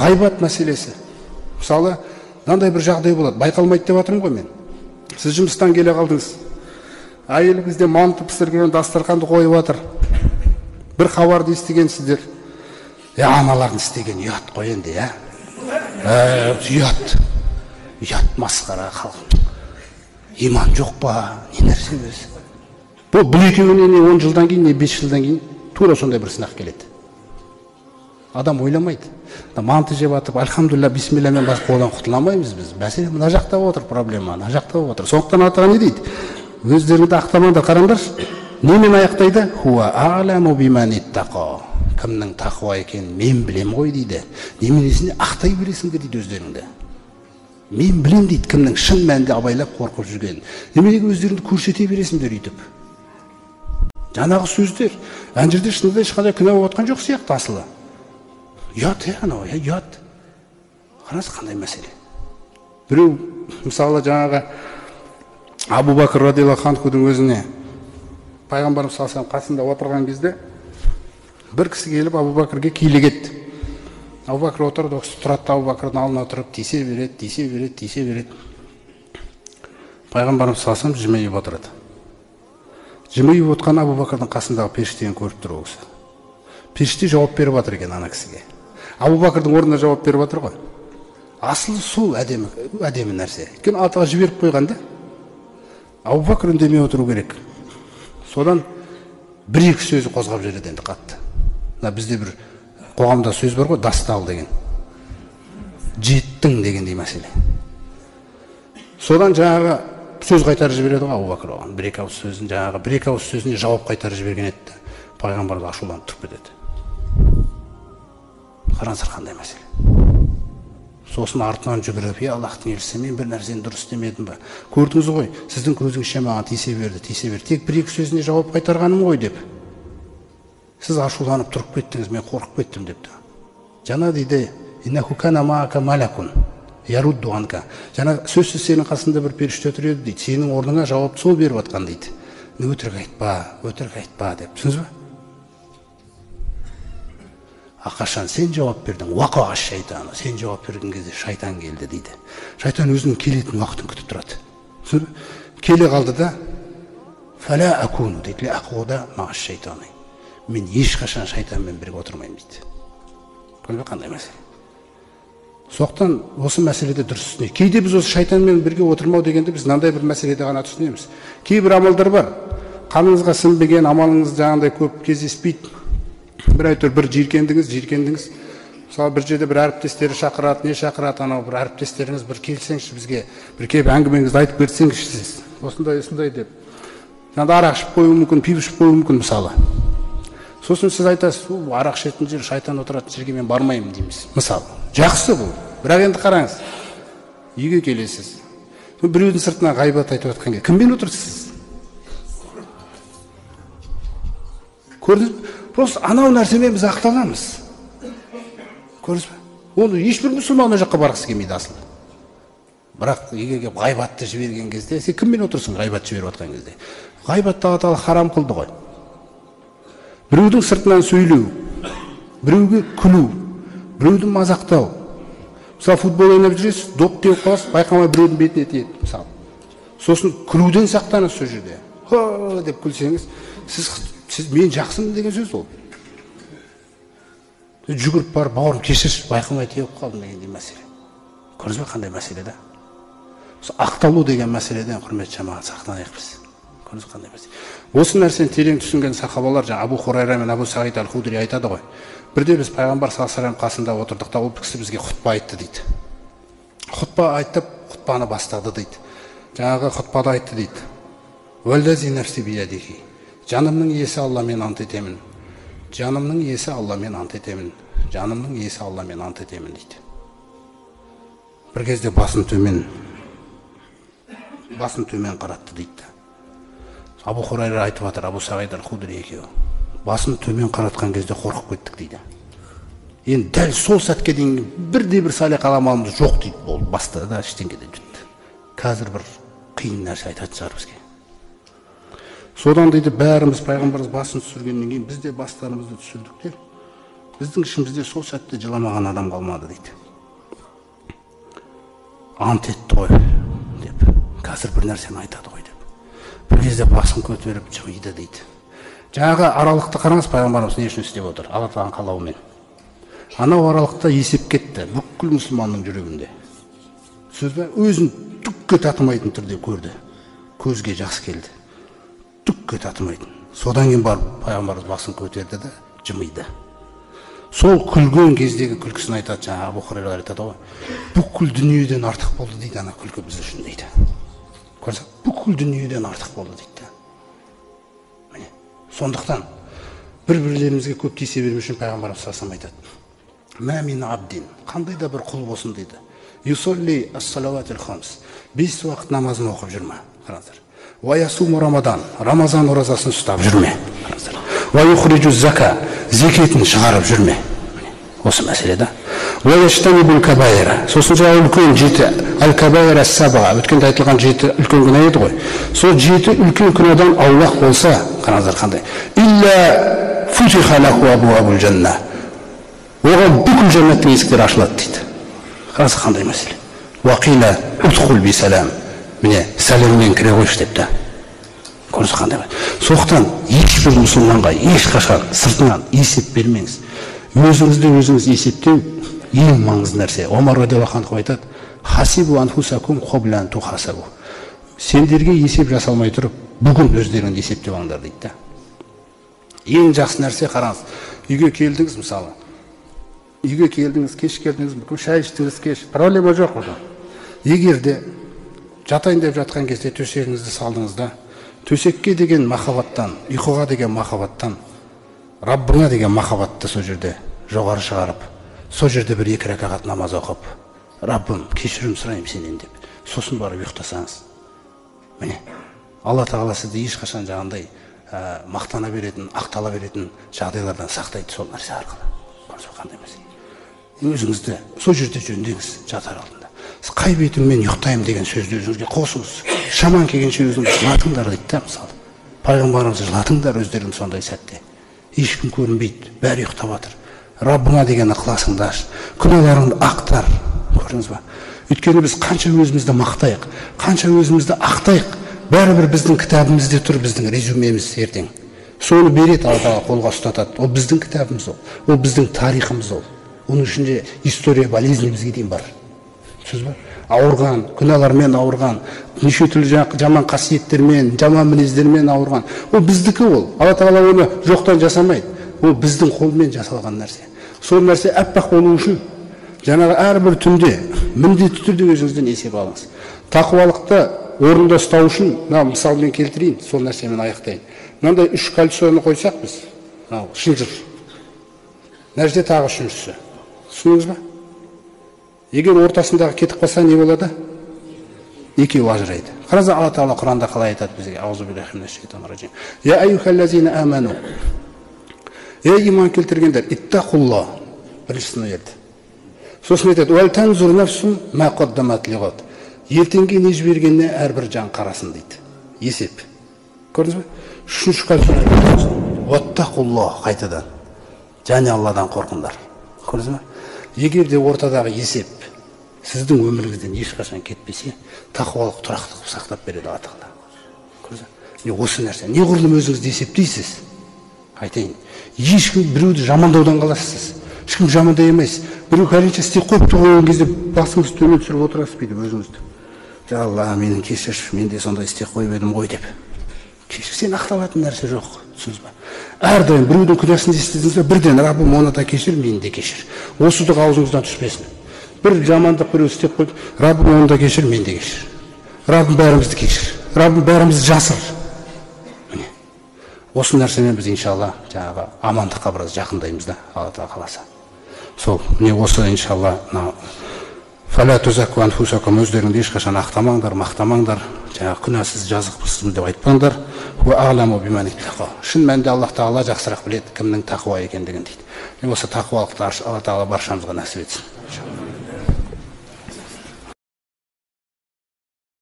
Ғайбат мәселесі. Мысалы, мынандай бір жағдай болады, байқалмайды деп жатырмын ғой мен. Сіз жұмыстан келе қалдыңыз. Әйеліңіз де манты пісірген, дастарханды қойып жатыр. Бір хабарды естігенсіздер. Аналардың істеген ұят қой енді, иә? Ұят. Ұят, масқара халық. Иман жоқ па? Не нәрсе өзі? Бұл екеуіне не 10 жылдан кейін, не 5 жылдан кейін тура сондай бір сынақ келеді. Адам ойламайды. Манты жеп атып, альхамдулилля, бисмиллямен басып одан құтыла алмаймыз біз. Мәселе мына жақта отыр, проблема, мына жақта отыр. Сондықтан Алла не дейді? Өздеріңді ақтамаңдар, қараңдаршы. Немен аяқтайды? Хуа а'ламу биман иттақа. Кімнің тақуа екенін мен білем ғой дейді. Неменесіне ақтай бересіңдер дейді өздеріңді. Мен білем дейді кімнің шын мәнінде абайлап қорқып жүргенін. Неменеге өздеріңді көрсете бересіңдер өйтіп. Жаңағы сөздер, ана жерде шынында ешқандай күнә болып жатқан жоқ сияқты асылы. Ұят, анау, ұят. Қараңыз қандай мәселе. Біреу, мысалы, жаңағы Абу Бәкір радиаллаху анхудың өзіне пайғамбарымыз саллаллаху алейхи вассалам қасында отырған кезде бір кісі келіп Абу Бәкірге килігеді. Абу Бәкір отырды, ол кісі тұрады да Абу Бәкірдің алдына тұрып тисе береді, тисе береді, тисе береді. Пайғамбарымыз саллаллаху алейхи вассалам жымиып отырады. Жымиып отқан Абу Бәкірдің қасындағы періштені көріп тұр ол кісі. Періште жауап беріп жатыр екен ана кісіге. Абу Бәкірдің орнына жауап беріп жатыр ғой. Асылы сол әдемі, әдемі нәрсе. Өйткені Алла тағала жіберіп қойған да. Абу Бәкір үндемей отыру керек. Содан бір-екі сөзі қозғап жібереді енді қатты. Мына бізде бір қоғамда сөз бар ғой, дастал деген. Жеттің дегендей мәселе. Содан жаңағы сөз қайтарып жібереді ғой Абу Бәкір оған. Бір-екі ауыз сөзін жаңағы бір-екі ауыз сөзіне жауап қайтарып жіберген еді. Пайғамбарымыз ашуланып тұрып кетеді. Қараңыздар қандай мәселе. Сосын артынан жүгіріп, е Аллахтың елшісі, мен бір нәрсені дұрыс істемедім ба? Көрдіңіз ғой, сіздің көзіңізше маған тисе берді, тисе берді. Тек бір-екі сөзіне жауап қайтарғаным ғой деп. Сіз ашуланып тұрып кеттіңіз, мен қорқып кеттім депті. Жаңа дейді, иннаху кана маака малакун ярудду анка. Жаңа сөзсіз сенің қасында бір періште тұр еді дейді. Сенің орныңа жауапты сол беріп жатқан дейді. Өтірік айтпа, өтірік айтпа деп. Түсіндіңіз ба? Қашан сен жауап бердің, уақаға шайтаны, сен жауап берген кезде шайтан келді дейді. Шайтан өзінің келетін уақытын күтіп тұрады. Түсіндіңіз бе? Келе қалды да, фәлә акуну дейді, ақуда мағаш шайтаны. Мен ешқашан шайтанмен бірге отырмаймын дейді. Көрдіңіз бе қандай мәселе? Сондықтан осы мәселеде дұрыс түсінейік. Кейде біз осы шайтанмен бірге отырмау дегенде біз мынандай бір мәселеде ғана түсінеміз. Кейбір амалдар бар. Қаныңызға сіңбеген, амалыңыз жаңағындай көп кездеспейді. Бір әйтеуір бір жиіркендіңіз, жиіркендіңіз. Мысалы, бір жерде бір әріптестері шақырады, не шақырады, анау бір әріптестеріңіз бір келсеңізші бізге, бір келіп әңгімеңізді айтып берсеңізші сіз. Осындай, осындай деп. Жаңағыдай арақ ішіп қоюы мүмкін, пиво ішіп қоюы мүмкін мысалы. Сосын сіз айтасыз, арақ ішетін жер, шайтан отыратын жерге мен бармаймын дейміз. Мысалы, жақсы бұл. Бірақ енді қараңыз, үйге келесіз. Біреудің сыртынан ғайбат айтып жатқан кезде кіммен отырсыз? Көрдіңіз бе? Просто анау нәрсемен біз ақталамыз. Көрдіңіз бе? Оны ешбір мұсылман ол жаққа барғысы келмейді асылы. Бірақ үйге келіп ғайбатты жіберген кезде, сен кіммен отырсың ғайбат жіберіп жатқан кезде? Ғайбатты Алла тағала харам қылды ғой. Біреудің сыртынан сөйлеу, біреуге күлу, біреуді мазақтау. Мысалы, футбол ойнап жүресіз, доп теуіп қаласыз, байқамай біреудің бетіне тиеді, мысалы. Сосын күлуден сақтанасыз сол жерде. Хо деп күлсеңіз, сіз мен жақсымын деген сөз ол. Жүгіріп барып, бауырым кешірші, байқамай теуіп қалдым дегендей мәселе. Көрдіңіз бе қандай мәселе да? Ақталу деген мәселеден құрметті жамағат сақтанайық біз. Көрдіңіз қандай мәселе. Осы нәрсені терең түсінген сахабалар, жаңа Абу Хурайра мен Абу Сағид әл-Худри айтады ғой. Бірде біз пайғамбар саллаллаху алейхи вассалам қасында отырдық та, ол кісі бізге хутба айтты дейді. Хутба айтып, хутбаны бастады дейді. Жаңағы хутбада айтты дейді. Уәллази нәфси биядихи. Жанымның иесі Алламен ант етемін. Жанымның иесі Алламен ант етемін. Жанымның иесі Алламен ант етемін дейді. Бір кезде басын төмен қаратты дейді. Абу Хурайра айтып жатыр, Абу Сағид әл-Худри екеуі. Басын төмен қаратқан кезде қорқып кеттік дейді. Енді дәл сол сәтке дейін бірде бір салиқалы амалымыз жоқ дейді. Болды, бастады да ештеңе де бітті. Қазір бір қиын нәрсе айтатын шығар бізге. Содан дейді бәріміз пайғамбарымыз басын түсіргеннен кейін біз де бастарымызды түсірдік те Біздің ішімізде сол сәтте жыламаған адам қалмады дейді. Ант етті ғой деп, қазір бір нәрсені айтады ғой деп. Бір кезде басын көтеріп жымиды дейді. Жаңағы аралықты қараңыз, пайғамбарымыз не үшін істеп отыр? Алла тағаланың қалауымен. Анау аралықта есеп кетті бүкіл мұсылманның жүрегінде. Сөз бе? Өзін түкке татымайтын түрде көрді. Көзге жас келді. Түкке татымайтын. Содан кейін барып пайғамбарымыз басын көтерді де жымиды. Сол күлген кездегі күлкісін айтады, жаңағы Абу Хурайра айтады ғой, бүкіл дүниеден артық болды дейді ана күлкі біз үшін дейді. Көрсек, бүкіл дүниеден артық болды дейді. Міне, сондықтан бір-бірлерімізге көп тиісе бермеу үшін пайғамбарымыз саллаллаху алейхи айтады. Мә мин абдин, қандай да бір құл болсын дейді. Юсалли ас-салаватил хамс, 5 уақыт намазын оқып жүрме. Қараңыздар. Уа ясуму рамадан, Рамазан оразасын ұстап жүрме. Қараңыздар. Уа юхрижу зака, зекетін шығарып жүрме. Осы мәселе да. Уа яжтанибул кабаира, сосын жаңағы үлкен 7 әл-кабаира ас-сабға, өткенде айтылған 7 үлкен күнә еді ғой. Сол 7 үлкен күнәдан аулақ болса, қараңыздар қандай. Илля футиха лаху абуабул жанна, оған бүкіл жәннаттың есіктері ашылады дейді. Қараңыз қандай мәселе. Уақила удхул бисалам, міне сәлеммен кіре қойшы депті. Көріңіз қандай. Сондықтан ешбір мұсылманға ешқашан сыртынан есеп бермеңіз. Өзіңізді өзіңіз есептеу ең маңызды нәрсе. Омар радиаллаху анху айтады: хасибу анфусакум қабла ан тухасабу. Сендерге есеп жасалмай тұрып, бүгін өздеріңді есептеп алыңдар дейді. Ең жақсы нәрсе, қараңыз, үйге келдіңіз мысалы. Үйге келдіңіз, кеш келдіңіз, мүмкін шай іштіңіз кеш, проблема жоқ онда. Егер де жатайын деп жатқан кезде төсегіңізді салдыңыз да, төсекке деген махаббаттан, ұйқыға деген махаббаттан, Раббыңа деген махаббатты сол жерде жоғары шығарып, сол жерде бір 2 ракағат намаз оқып, Раббым, кешірім сұраймын сенен деп, сосын барып ұйықтасаңыз. Міне, Алла тағала сізді ешқашан жаңағындай мақтана беретін, ақтала беретін жағдайлардан сақтайды сол нәрсе арқылы. Көрдіңіз бе қандай мәселе? Өзіңізді сол жерде жөндеңіз жатар алдында. Сіз қай бетіммен ұйықтаймын деген сөзді өзіңізге қосыңыз. Шаман келгенше өзіңіз жылатыңдар дейді да, мысалы. Пайғамбарымыз жылатыңдар өздерің сондай сәтте. Ешкім көрінбейді, бәрі ұйықтап жатыр. Раббыңа деген ықыласыңды аш, күнәларыңды ақтар. Көрдіңіз ба? Өйткені біз қанша өзімізді мақтайық, қанша өзімізді ақтайық, бәрібір біздің кітабымызда тұр, біздің резюмеміз ертең. Соны береді Алла тағала, қолға ұстатады. Ол біздің кітабымыз ол. Ол біздің тарихымыз ол. Оның ішінде история болезнімізге дейін бар. Түсіндіңіз ба? Ауырған, күнәлармен ауырған, неше түрлі жаман қасиеттермен, жаман мінездермен ауырған. Ол біздікі ол. Алла тағала оны жоқтан жасамайды. Ол біздің қолмен жасалған нәрсе. Сол нәрсе аппақ болу үшін жаңағы әрбір түнде міндетті түрде өзіңізден есеп алыңыз. Тақуалықты орында ұстау үшін, мына мысалмен келтірейін, сол нәрсемен аяқтайын. Мынандай 3 кольцоны қойсақ біз, мынау шынжыр. Мына жерде тағы үшіншісі. Түсіндіңіз ба? Егер ортасындағы кетіп қалса не болады? Екеуі ажырайды. Қараңыз, Алла тағала Құранда қалай айтады бізге? Аузу биллахи минаш шайтанир ражим. Я аюхаллазина аману. Ей иман келтіргендер, иттақулла. Біріншісін берді. Сосын айтады: «Уәл танзур нафсун ма қаддамат лиғад». Ертеңге не жібергеніне әрбір жан қарасын дейді. Есеп. Көрдіңіз бе? Үшінші кольцоны айтады. Уаттақулла қайтадан. Және Алладан қорқыңдар. Көрдіңіз бе? Егер де ортадағы есеп сіздің өміріңізден ешқашан кетпесе, тақуалық тұрақты қылып сақтап береді Алла тағала. Көрдіңіз бе? Міне осы нәрсе. Неғұрлым өзіңізді есептейсіз? Айтайын. Ешкім біреуді жамандаудан қаласыз. Ешкім жамандай емес. Біреу пәленше істеп қойыпты ғой кезде басыңызды төмен түсіріп отырасыз бүйтіп өзіңізді. Я Алла, мені кешірші, мен де сондай істеп қойып едім ғой деп. Кешір, сен ақталатын нәрсе жоқ, түсіндіңіз ба? Әрдайым біреудің күнәсін естідіңіз бе, бірден Раббым оны да кешір, мені де кешір. Осы дұға аузыңыздан түспесін. Бір жамандық біреу істеп қойды, Раббым оны да кешір, мені де кешір. Раббым бәрімізді кешір. Раббым бәрімізді жасыр. Міне. Осы нәрсемен біз иншалла жаңағы амандыққа біраз жақындаймыз да, Алла тағала қаласа. Сол, міне осы иншалла мына фала тузакку анфусакум, өздеріңді ешқашан ақтамаңдар, мақтамаңдар, жаңағы күнәсіз жазықсызбын деп айтпаңдар. Хуа а'ламу биман иттақа. Шын мәнінде Аллах тағала жақсырақ біледі кімнің тақуа екендігін дейді. Міне осы тақуалықты Алла тағала баршамызға нәсіп етсін.